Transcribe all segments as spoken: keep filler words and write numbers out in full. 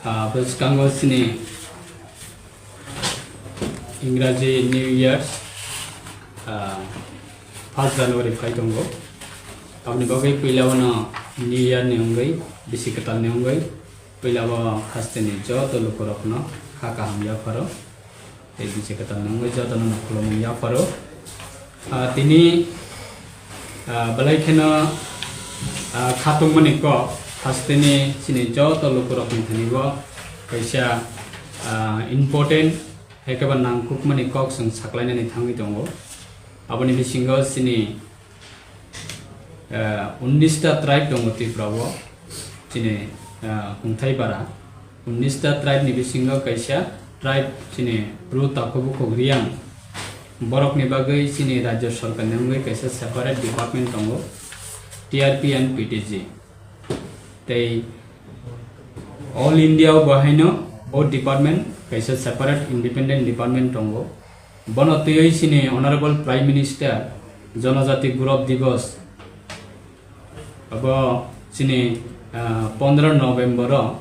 Ah, bwskango chini Ingraji New Year, ah, first January phai tongo. Aboni bagwi puila o no New Year ni wngwi, bisi kwtal ni wngwi, puila o hasteni joto lukurokno kha kaham yapharo. Tei bisi kwtal ni wngwi jotono no khulumung yapharo. Ah, tini, ah, belai kheno, ah, khatungmani kok hasteni chini joto lukurokni thani bo kaisa, ah, important, hai khe ba nangkukmani kok chwng saklainani thangwi tongo. Aboni bisingo chini ah, unnis ta tribe tongo Tripura o, chini, ah, Hungthai Bara. Unnis ta tribe ni bisingo kaisa tribe chini Bru Takhuk Bukhuk Riang. Borok ni bagwi chini Rajya Sarkar ni wngwi kaisa separate department tongo, T R P and P T G. Tei All India o bo haino o department kaisa separate independent department tongo. Bono twiwi chini Honorable Prime Minister Jonojati Gurab Divas abo chini, ah, pondro November o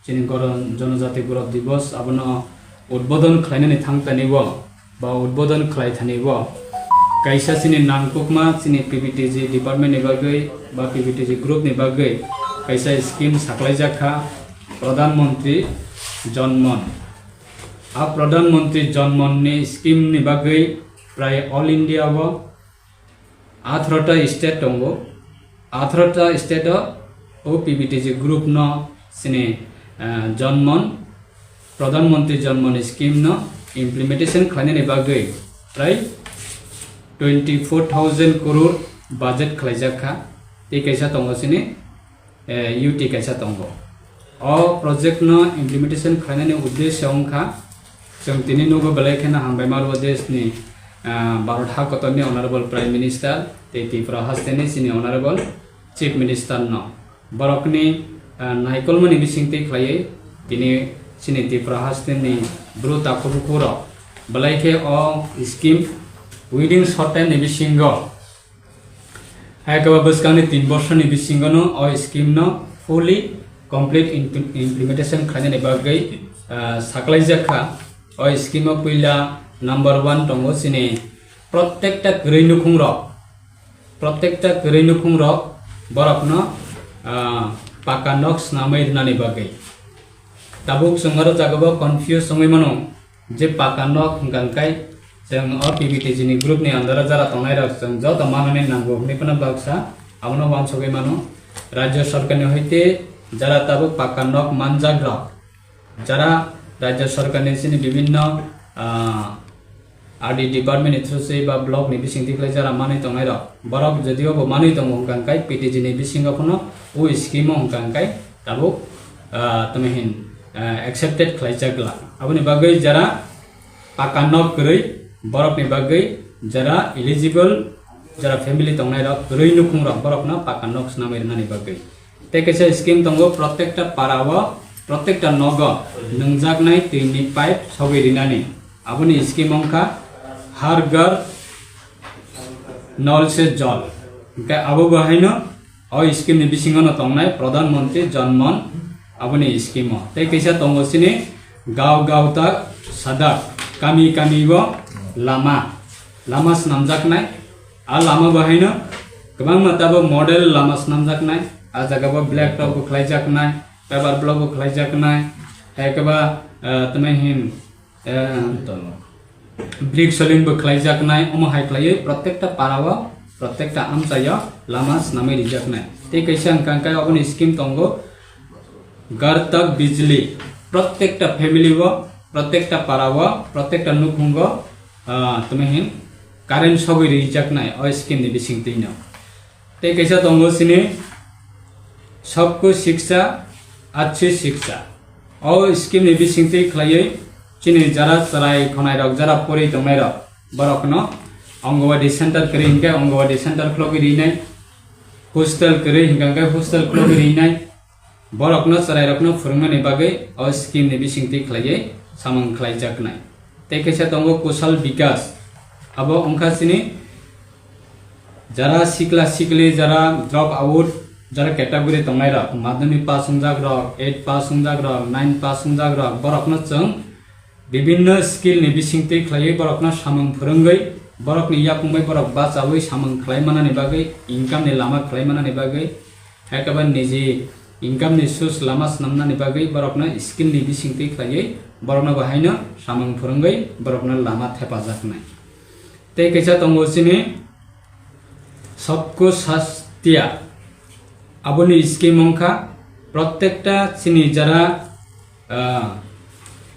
chini goro-, Jonojati Gurab Divas abono udbodon khlainani thangtani o ba udbodon khlai thani o kaisa chini nangkukma chini P B T G department ni bagwi ba P B T G group ni bagwi kaisa scheme saklaijak kha Pradhan Mantri Jan Man. A Pradhan Mantri Jan Man ni scheme ni bagwi prai all India o atharo ta state tongo. Atharo ta state o o P B T G group no chini, eh, Jan Man, Pradhan Mantri Jan Man scheme no implementation khlainani bagwi prai twenty four thousand crore budget khlaijak kha. Tei kaisa tongo chini, eh, U T kaisa tongo. O project no implementation khlainani uddesyo wngkha, chwng tini nugo belai kheno hambai ma rwo deshni, ah, Bharat ha kotorni Honorable Prime Minister tei Tripura hasteni chini Honorable Chief Minister no. Borokni, ah, naikolmani bisingtwi khlaiwi tini chini Tripura hasteni bru takhuk bukhuk rok belai khe o scheme within short time ni bisingo Hai khe ba bwskangni tin bosorni bisingono o scheme no fully complete impl-, implementation khlainani bagwi, ah, saklaijak kha. O scheme o puila number one tongo chini protekta kwrwi nukhungrok, protekta kwrwi nukhungrok borokno, ah, paka nok swnamwi rwnani bagwi. Tabuk chwng oro jagao confuse wngwi mano. Je paka nok hwnkha hwnkhe chwng o P B T G ni group ni under o jara tongnai rok chwng joto manani nango hwnwi phano baksa abono uansugwi mano. Rajya sarkar ni hoite jara tabuk paka nok manjak rok, jara rajya sarkar ni chini bibinno, ah, R D department ni through se ba block ni bisingtwi khlai jara manwi tongnai rok, borok jodio bo manwi tongo hwnkha hwnkhe P T G ni bisingo phano o scheme o hwnkha hwnkhe tabuk, ah, tamo hin, ah, accepted khlaijak glak. Aboni bagwi jara paka nok kwrwi, borokni bagwi jara eligible, jara family tongnai rok, kwrwi nukhung rok, borokno paka nok swnamwi rwnani bagwi. Tei kaisa scheme tongo, protekta para o, protekta nogo nwngjaknai twini pipe sogwi rinani. Aboni scheme wngkha Har Ghar Nal Se Jal. Hwnkhe abo bo haino o scheme ni bisingo no tongnai Pradhan Mantri Jan Man aboni scheme o. Tei kaisa tongo chini Gaon Gaon Tak Sadak, kami kami o lama, lama swnamjaknai. A lama bo haino kwbangma tabo model lama swnamjaknai. A jaga bo black top bo khlaijaknai, paper block bo khlaijaknai, hai khe ba, eh, tamo hin, eh, brick soling bo khlaijaknai, omo hai khlaiwi protekta para o, protekta amchai o lama swnamwi rijaknai. Tei kaisa hwnkha hwnkhe oboni scheme tongo, Ghar Tak Bijli, protekta family o, protekta para o, protekta nukhungo, ah, tamo hin current sogwi rijaknai o scheme ni bisingtwino. Tei kaisa tongo chini Sabko Shiksha, Achhi Shiksha. O scheme ni bisingtwi khlaiwi chini jara chwrai khonai rok, jara pori tongnai rok, borokno Anganwadi center kwrwi hinkhe Anganwadi center khulogwi rinai, hostel kwrwi hinkhe hostel khulogwi rinai, borokno chwrairokno phwrwngmani bagwi o scheme ni bisingtwi khlaiwi samung khlaijaknai. Tei kaisa tongo Kushal Vikas, abo wngkha chini jara sikla sikli, jara drop out, jara category tongnai rok, madhyamik pass wngjak rok, eight pass wngjak rok, nine pass wngjak rok, borokno chwng bibinno skill ni bisingtwi khlaiwi borokno samung phwrwngwi, borokni yakung bai borok bachaui samung khlai manani bagwi, income ni lama khlai manani bagwi, hai khe ba niji income ni source lama swnamnani bagwi borokno skill ni bisingtwi khlaiwi borokno bo haino samung phwrwngwi borokno lama thepajaknai. Tei kaisa tongo chini Sabko Sath Diya, aboni scheme wngkha protekta chini jara, ah,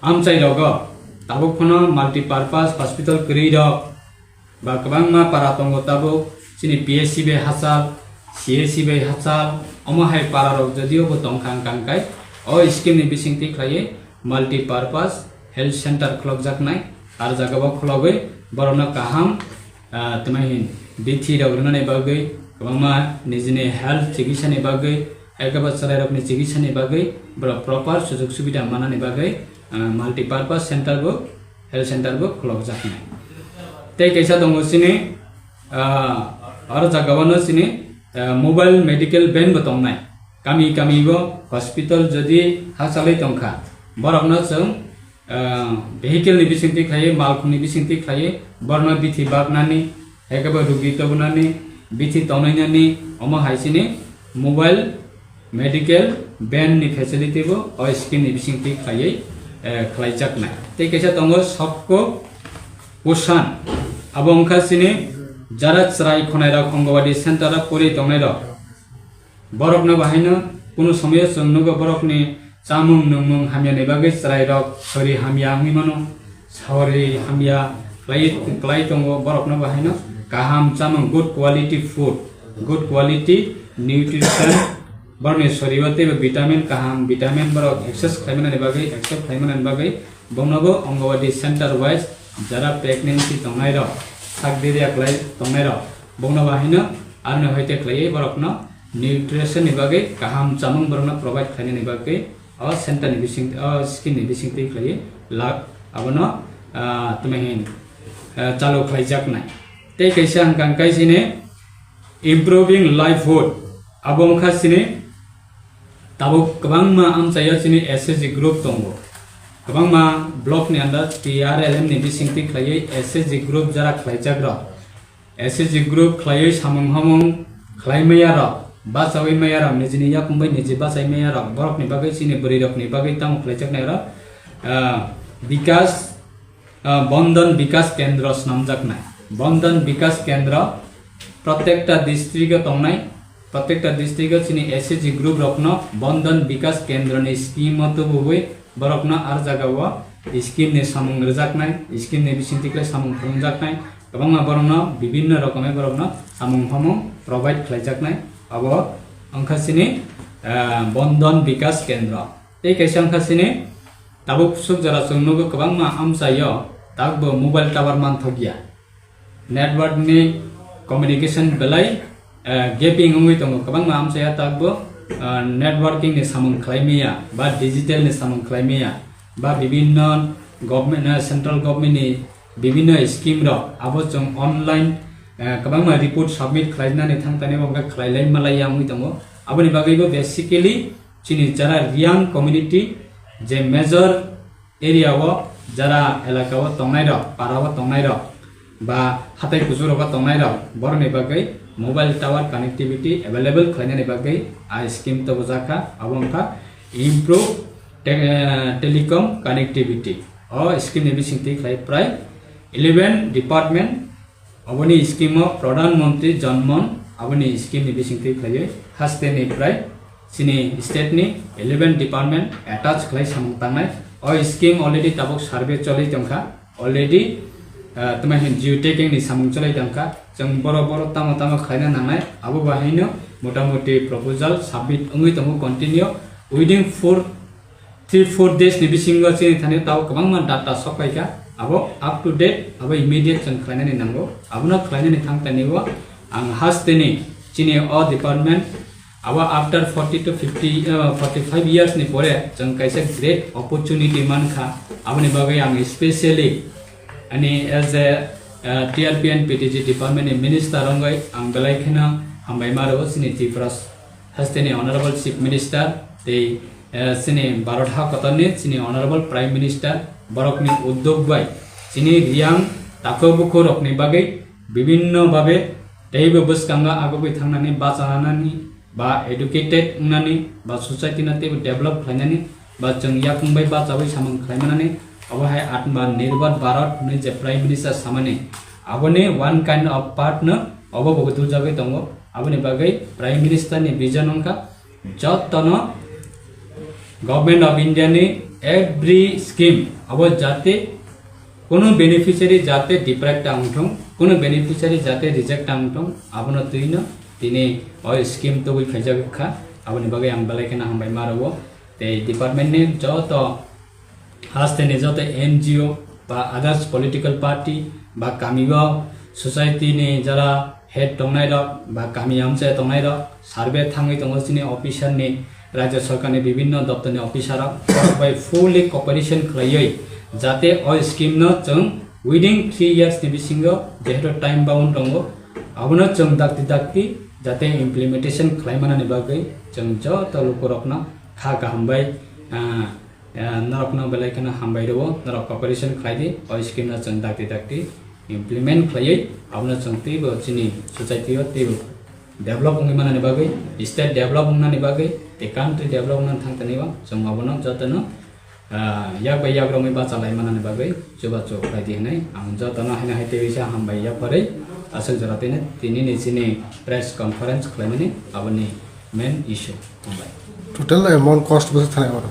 amchai rogo tabuk phano multipurpose hospital kwrwi rok ba kwbangma para tongo tabuk chini P S C bai hachal, C S C bai hachal, omo hai para rok jodio bo tongkha wngkha hwnkhe o scheme ni bisingtwi khlaiwi multipurpose health center khulokjaknai, ar jagao khulogwi borokno kaham, ah, tamo hin bithi rok rwnani bagwi, kwbangma nijini health chikisani bagwi, hai khe bo chwrairokni chikisani bagwi borok proper sujog subida manani bagwi, ah, multipurpose center bo, health center bo khulokjaknai. Tei kaisa tongo chini, ah, oro jagao no chini, ah, mobile medical van bo tongnai. Kami kami bo hospital jodi hachalwi tongkha, borokno chwng, ah, vehicle ni bisingtwi khlaiwi, malkhungni bisingtwi khlaiwi, borokno bithi baknani, hai khe bo rugi tobonani, bithi tongnainani, omo hai chini mobile medical van ni facility bo o scheme ni bisingtwi khlaiwi, eh, khlaijaknai. Tei kaisa tongo Sabko Poshan, abo wngkha chini jara chwrai khonai rok Anganwadi center o pori tongnai rok. Borokno bahaino kunu somoyo chwng nugo borokni chamung nungmung hamyani bagwi chwrairok sori hamya wngwi mano. Sori hamya khlai, khlai tongo borokno bahaino kaham chamung, good quality food, good quality nutrition, borokni sorio teibo vitamin kaham, vitamin borok access khlaimanani bagwi, accept khlaimanani bagwi bongnobo Anganwadi center wise jara pregnancy tongnairok, sak diriya khlai tongnairok, bongno bahaino aroni hoite khlaiwi borokno nutrition ni bagwi kaham chamung borokno provide khlainani bagwi o center ni bising, o scheme ni bisingtwi khlaiwi lak abono, ah, tamo hin, ah, chalu khlaijaknai. Tei kaisa hwnkha hwnkhe chini improving livelihood, abo wngkha chini tabuk kwbangma amchaio chini S H G group tongo. Kwbangma block ni under T R L M ni bisingtwi khlaiwi S H G group jara khlaijakrok. S H G group khlaiwi samung hamung khlai maya rok, bachaui maya rok, nijini yakung bai niji bachai maya rok, borokni bagwi chini bwrwi rokni bagwi tamo khlaijaknai rok, ah, Bikas, ah, Bandhan Bikas Kendra swnamjaknai. Bandhan Bikas Kendra protekta district o tongnai, protekta district o chini S H G group rokno Bandhan Bikas Kendra ni scheme o tubugwi borokno ar jagao scheme ni samung rwjaknai, scheme ni bisingtwi khlai samung phunukjaknai, kwbangma borokno bibinno rokomwi borokno samung hamung provide khlaijaknai. Abo wngkha chini, ah, Bandhan Bikas Kendra. Tei kaisa wngkha chini tabuk kusuk jora chwng nugo kwbangma amchaio takbo mobile tower manthokya. Network ni communication belai, eh, gaping wngwi tongo. Kwbangma amchaio takbo, eh, networking ni samung khlai maya ba digital ni samung khlai maya ba bibinno government, eh, central government ni bibinno scheme rok abo chwng online, eh, kwbangma report submit khlainani thang tani bo khlai lai malai ya wngwi tongo. Aboni bagwi bo basically chini jara Reang community je major area o jara elaka o tongnai rok, para o tongnai rok, ba hatai kuchuk rogo tongnai rok, borokni bagwi mobile tower connectivity available khlainani bagwi a scheme tobojak kha, abo wngkha improve te-, telecom connectivity. O scheme ni bisingtwi khlai prai eleven department, oboni scheme o Pradhan Mantri Jan Dhan, aboni scheme ni bisingtwi khlaiwi haste ni prai chini state ni eleven department attach khlai samung tangnai. O scheme already tabuk survey cholwi tongkha, already, ah, tamo hin geotagging ni samung cholwi tongkha. Chwng boro boro tamo tamo khlaina nangnai, abo bahaino motamuti proposal submit wngwi tongo continue. Within four, three four days ni bisingo chini thani tao kwbangma data sokpaikha, abo up to date, abo immediate chwng khlainani nango. Abono khlainani thang tani o ang hasteni chini o department abo after forty to fifty, uh, forty-five years ni pore chwng kaisa great opportunity mankha. Aboni bagwi ang specially ani as a, uh, T R P and P T G department ni minister wngwi ang belai kheno hambai ma rwo chini Tripura hasteni Honorable Chief Minister tei, eh, chini Bharat ha kotorni chini Honorable Prime Minister borokni uddog bai chini Reang takhuk bukhurokni bagwi bibinno babe teibo bwskango agugwi thangnani bachanani ba educated wngnani ba society no teibo develop khlainani ba chwng yakung bai bachawi samung khlaimanani obo hai Atma Nirbhar Bharat hwnwi je Prime Minister samani aboni one kind of part no obo bo dujagwi tongo. Aboni bagwi Prime Minister ni vision wngkha jotono Government of India ni every scheme abo jate kono beneficiary jate deprive ta wngthong, kono beneficiary jate reject ta wngthong, abono twino tini o scheme tubui khaijak kha. Aboni bagwi ang belai kheno hambai ma rwo. Tei department ni joto hasteni joto N G O ba others political party ba kami o society ni jara head tongnai rok ba kami amchai tongnai rok survey thangwi tongo chini officer ni, rajya sarkar ni bibinno doptor ni officer rok bai fully cooperation khlaiwi jate o scheme no chwng within three years ni bisingo jehetu time bound tongo, abono chwng dakti dakti jate implementation khlai manani bagwi chwng joto lukurokno kha kaham bai, ah, ah, norokno belai kheno hambai rwo, norok cooperation khlai di, o scheme no chwng dakti dakti implement khlaiwi abono chwng teibo chini society o teibo develop wngwi manani bagwi, state develop wngnani bagwi, tei country develop wngnani thang tani o chwng abono jotono, ah, yak bai yak romwi bachalai manani bagwi chubachu khlai di hwnwi ang jotono haino hai teiwisa hambai yapharwi aswk jora tini, tini ni chini press conference khlaimani aboni main issue. Hambai. Total amount cost bwswk thanai oro?